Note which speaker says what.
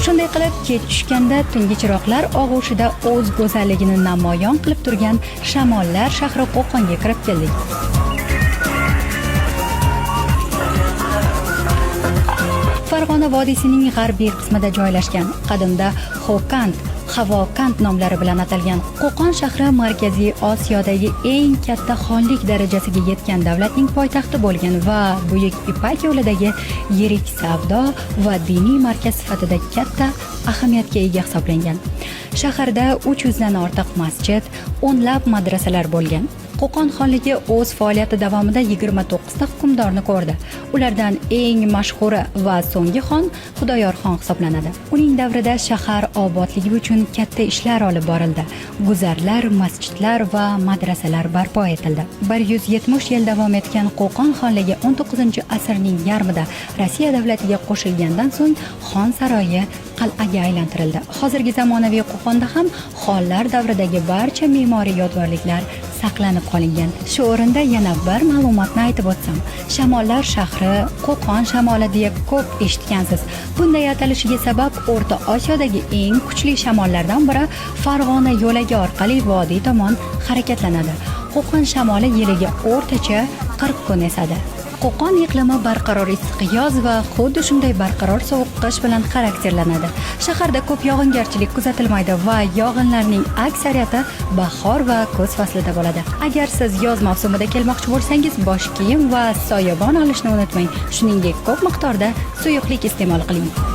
Speaker 1: Shunday qilib, kech tushganda tungi chiroqlar og'ushida o'z go'zalligini namoyon qilib turgan shamollar shahri Qo'qonga kirib keldik. Farg'ona vodiysining g'arbiy qismida joylashgan, qadimda Xokand, Havokand nomlari bilan atalgan Qo'qon shahri Markaziy Osiyodagi eng katta xonlik darajasiga yetgan davlatning poytaxti bo'lgan va Buyuk Ipak yo'lidagi yirik savdo va diniy markaz sifatida katta ahamiyatga ega hisoblangan. Shaharda 300 dan ortiq masjid, o'nlab madrasalar bo'lgan. Qo'qon xonligi o'z faoliyati davomida 29 ta hukmdorni ko'rdi. Ulardan eng mashhuri va so'nggi xon Xudoyor xon hisoblanadi. Uning davrida shahar obodligi uchun katta ishlar olib borildi. Guzarlar, masjidlar va madrasalar barpo etildi. 170 yil davom etgan Qo'qon xonligi 19-asrning yarmida Rossiya davlatiga qo'shilgandan so'ng xon saroyi qal'aga aylantirildi. Hozirgi zamonaviy Qo'qonda ham xonlar davridagi barcha me'moriy yodgorliklar saqlanib qolingan. Shu o'rinda yana bir ma'lumotni aytib o'tsam, shamollar shahri, Qo'qon shamoli deya ko'p eshitgansiz. Bunday atalishiga sabab O'rta Osiyodagi eng kuchli shamollardan biri Farg'ona yo'lagi orqali vodiy tomon harakatlanadi. Qo'qon shamoli yiliga o'rtacha 40 kun esadi. Qo'qon iqlimi barqaror issiq yoz va xuddi shunday barqaror sovuq qish bilan xarakterlanadi. Shaharda ko'p yog'ingarchilik kuzatilmaydi va yog'inlarning aksariyati bahor va kuz faslida bo'ladi. Agar siz yoz mavsumida kelmoqchi bo'lsangiz, bosh kiyim va soyabon olishni unutmang. Shuningdek, ko'p miqdorda suyuqlik iste'mol qiling.